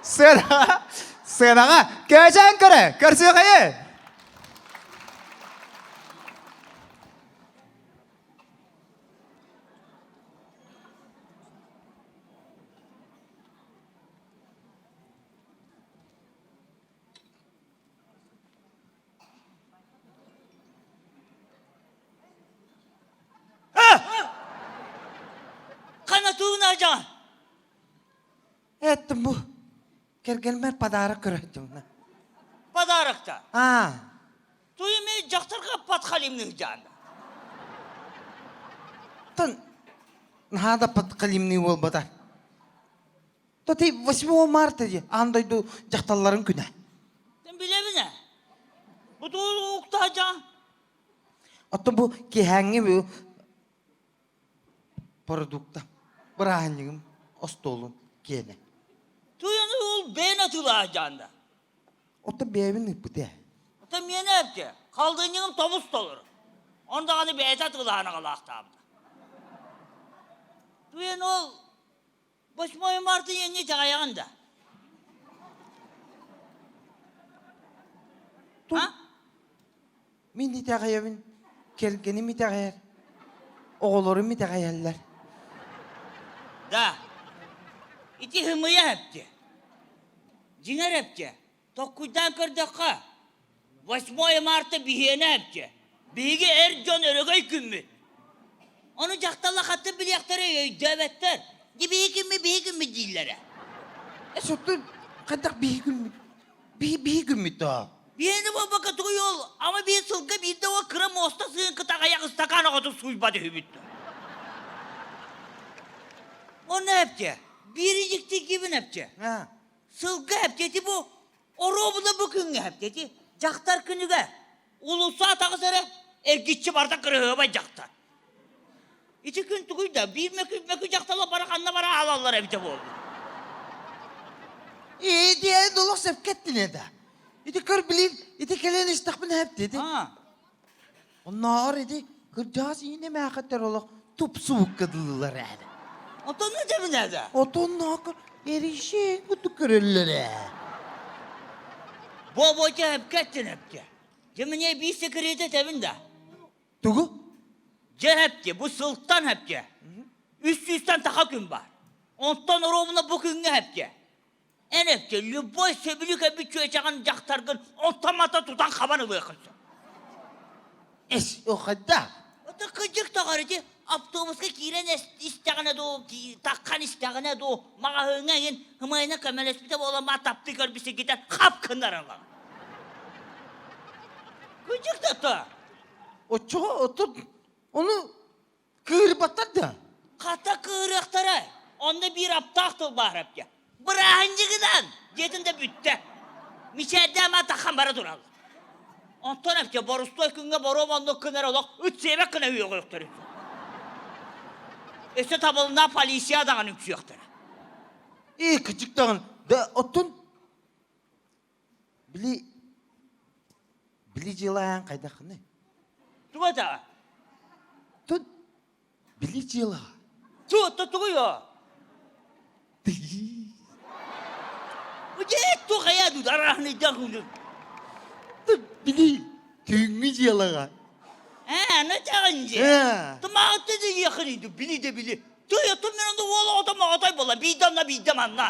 Сыанаҕа, сыанаҕа көөчөөн көрө, көрсүөхэйи! Хана тууна дьон. Эттим бу. Кэргэммэр подарок көрөттүм. Подарокта. А. Туйми дьахтарга подхалимных дьаан. Тон наһаа да подхалимный буолбата. То ты 8 марта ди аан дойду дьахталларын күнэ. Тэн билэбин ээ. Бу туу уктаа дьаан. Оттон бу киэһээҥҥи бу продукта бырааһынньыгым остуолун киэнэ. Туйаны ол бэйэн атыылаа дьаанда. Оттон бэйэбин ыыппыт ээ. Оттон миэнэ эпчэ. Халдынньыгым тобус толору. Он даҕаны бэйэтэ атыылаһан аҕалаахтаабыта. Туйан ол 8 марта иэҥҥэ итэҕэйэҕин да? А? Мин итэҕэйэбин, кэргэним итэҕэйэр, оҕолорум итэҕэйэллэр. Да. Ити һымыйа эпти. Дьиҥэр эпти. Токкуйдаан көрдөххө, 8 марта биһиэнэ эпти. Биһиги эр дьон өрөгөй күммүт. Ону дьахталлар хаттын билиэхтэрэ өйдөөбөттөр. Ди биһи күммүт, биһи күммүт дииллэрэ. Э, соттун хайдах биһи күммүт? Биһи биһи күммүт доо. Биһини буолбакка тугуй ол, ама биир сылга биирдэ ол кыра муоста сыын кытаҕайах ыстакаан оҕотун сууйбат үһүбүт. Онно эпчэ, биири дьиктиргиибин эпчэ. Сылга эпчэ ити бу оруобуна бу күҥҥэ эпчэ ити дьахтар күнүгэ улуусса таҕыс эрэ эргиччи барда кырыһыабай дьахтар. Ити күн тугуй да, биир мөкү мөкү дьахталла бара ханна бара аалаллар эбитэ буолла. Ити олох сөпкө эттин да. Ити көр билин, ити кэлэн истэхпин хэпти ити. Оннооҕор ити кырдьаҕас иинэ мээхэттэр олох тупсубукка дылылар ээ. Отонну дебин да. Отонноокор эриши кутук көрөллөр ээ. Бобоча хэпкэ эттин эпке. Дьэ мне биир секрети этэбин да. Тугу? Дьэ эпте, бу сылтан эпте. Үс сүүстэн таха күн бар. Онтон ровно бу күҥҥэ эпте. Эн эпте, любой сөбүлүү кэлбит чүөчэҕин дьахтаргын оттомата тутан хабан ылыаххын сөп. Эс, хайда? Это кыдьык тоҕор ити автобуска киирэн истэҕинэ дуу, таххан истэҕинэ дуу, маҕаһыыҥҥа иһин ымайына көмөлөспүтэ буолан баа таптыы көрбүт сиргитэ хап гыннараллар. Кыдьык да то. Оччоҕо отут ону кыырбаттар да? Хата кыырыахтара. Онно биир аптаах тыл баар эпке. Бырааһынньыгынан диэтин да бүттэ. Мичээрдээн таххан бара тураллар. Онтон эпке борустуой күҥҥэ боруом оннук гынар олох ыт сиэбэк гына үөҕүөхтэрин. Өссө табылына полиция даҕаны үксүөхтэрэ. Ээ, кычык даҕаны. Да, оттон Били били дьыалаан хайдаххыный? Тугу этэ? Тут били дьыала. Ту тугуй о? Дьэ ту хайа ду дарахны дахуну. Тут били түүҥҥү дьыалаҕа. Ээ, на таҕын дьэ. Тумаҕытты диэххин ду били де били. Туй отун мен онда уол оҕото моҕотой буолла биирдэ онно биирдэ манна.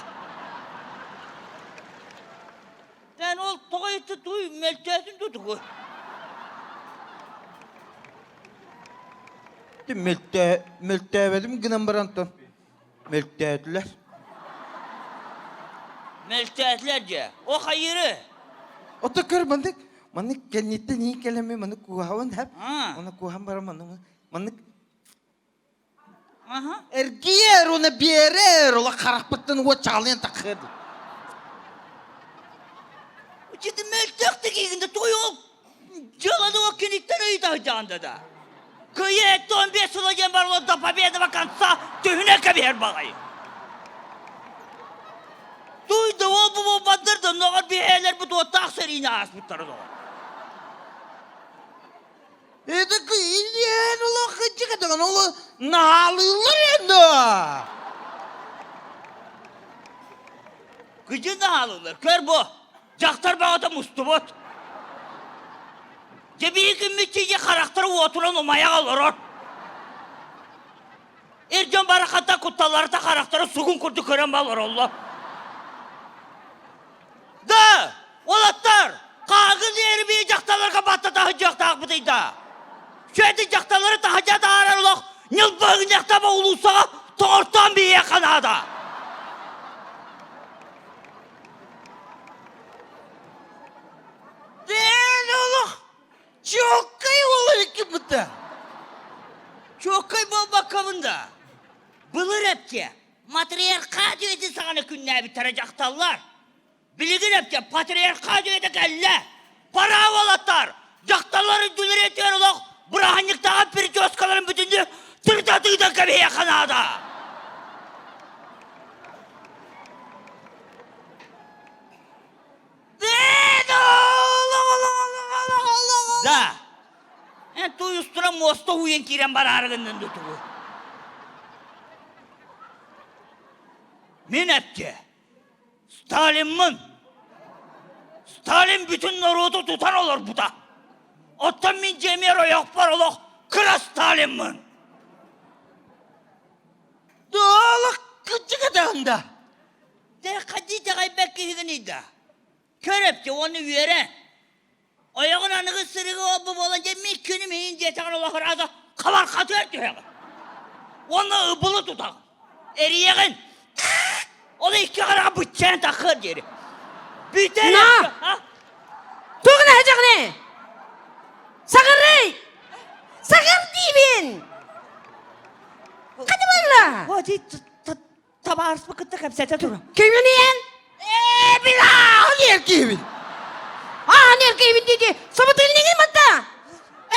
Эн ол тоҕо ити туй мөлтөөтүн тутугу. Мөлтөө мөлтөөбөтүм гынан баран тон мөлтөөтүлэр. Мөлтөөтүлэр дьэ. О хайыры. Ото көр маннык маннык кэнниттэн иин кэлэмми маннык куһаҕын хэп. Оны куһан баран маннык маннык Эргийэр уонна биэрэр, олох харахпыттан уот чаҕылыйан таххыа дуу. Ити мөлтөх киигинде той ол дьыаланы ол киниттэн ыйытаһыдьаҕын да. Кыйы 15 сыла диэн бар до победного конца түһүнэ кэбиһэр баҕайы. Туй да ол бу буолбаттар да ноҕор биһээлэр бу туоттаах сэриини ааспыттара доҕор. Это кыйын олох кытчык ол наалыылар енді. Кыдьын аалылар, көр бу, дьахтар баҕата мустубут. Дьэ биир күммүт дьиэ харахтара уотуран умайа олорор. Эр дьон барахата кутталларыта харахтара сугун курдук көрөн олороллор. Да, уолаттар, хаагын эрбии дьахталларга баттата сылдьыахтаахпытый да. Сүөдү дьахталлары таһырдьа таһаарар олох ньылбаһыгынньахтаба улууссаҕа тоҕортоон биһиэхэ наада. Дээн олох чуоккай уол эбиккин Чуоккай буолбаккабын да. Былыр эпче матриархат үйэтин саҕана күннээбиттэрэ дьахталлар. Билигин эпче патриархат үйэтэ кэллэ. Пора уолаттар, дьахталлар үрдүлэрэ олох бырааһынньыктааҕы прическаларын бүтүннүү тырда-тыыдан кэбиһиэххэ наада. Да. Эн туйустура муоста уйан киирэн бараары гыннын дутугу. Мин эпче Сталиммын. Сталин бүтүн норуоту тутан олорбута. Оттон мин дьиэмиэр ойохпор олох кыра Сталиммын. Олох кырдьык этэҕин да. Дэ хадыы итэҕэйбэт киһигиний да. Көр эпчэ уонна үөрэн. Ойоҕун аныгы сырыыга олбу буолан дьэ мин күнүм иһин диэтэҕин олохураада хабархатыгар түһэҕин. Уонна ыбылы тутаҕын. Эрийэҕин. Ол икки хараҕа быччаан таххыар диэри. Бүтэр На! Тугун эһэдьэҕиний? Саҕарый! Саҕар диибин! Хата буолла? О, ди табаарыспы кытта кэпсэтэ тура. Киминиэн? Ээ, бил ааҕын эркиибин. Аан эркиибин диэки собутыльнигин матта.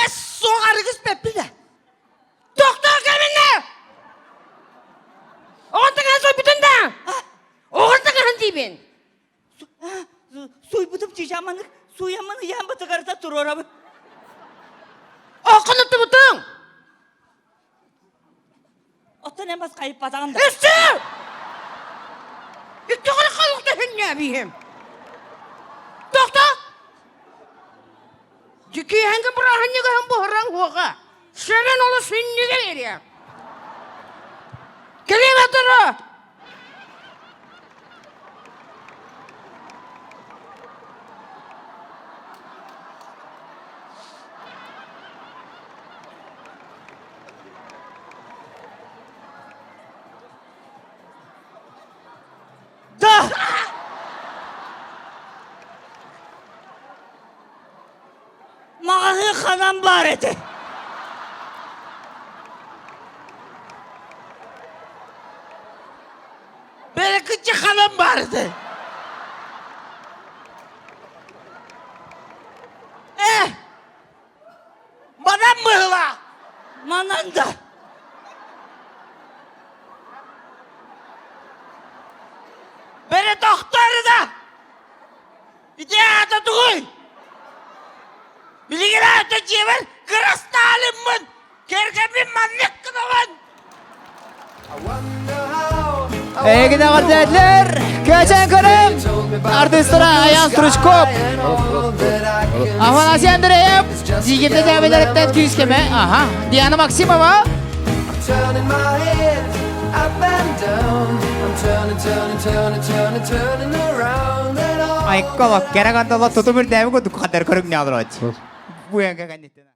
Эс суох арыгыс бэппитэ. Тохтоо кэминэ! Оҕон таҥаһын сойбутун да! Оҕон таҥаһын диибин! Суйбутум чычаманык, суйаммын ыйаан бытыгарыта туруорабын. Ооххун уттубутуҥ! Оттон эн бас хайыппатаҕын да. Өссө! Икки халыкта хүннээбиһим. Тохто! Дьикиэһэҥҥэ бырааһынньыгаһын буһаран уоҕа. Сөрен олус сүнньүгэ бериэ. Кэлиэм атыры! Да! Маҕаһыы ханан баар этэ? Бэрэкиччи ханан баар этэ? Э! Манан быһыла! Манан да! Бэрэ тохтор да! Ити аата тугуй? Билигин аата дьиэбэр кыра Сталиммын! Кэргэммин маннык гынабын! Эйигин эҕэрдэлэр! Кэчэн көрүҥ! Артыыстара Аян Стручков, Афанасий Андреев, Зигирде дьээбэлэриттэн күүскэмэ, аха, Диана Максимова, Turning my head up and down. I'm turning, turning, turning, turning, turning around and all. Айколок, кэрэ гандала тутум үрдээби курдук хатар көрүҥнэ олорот. Бу эҥгэ кэнниттэн.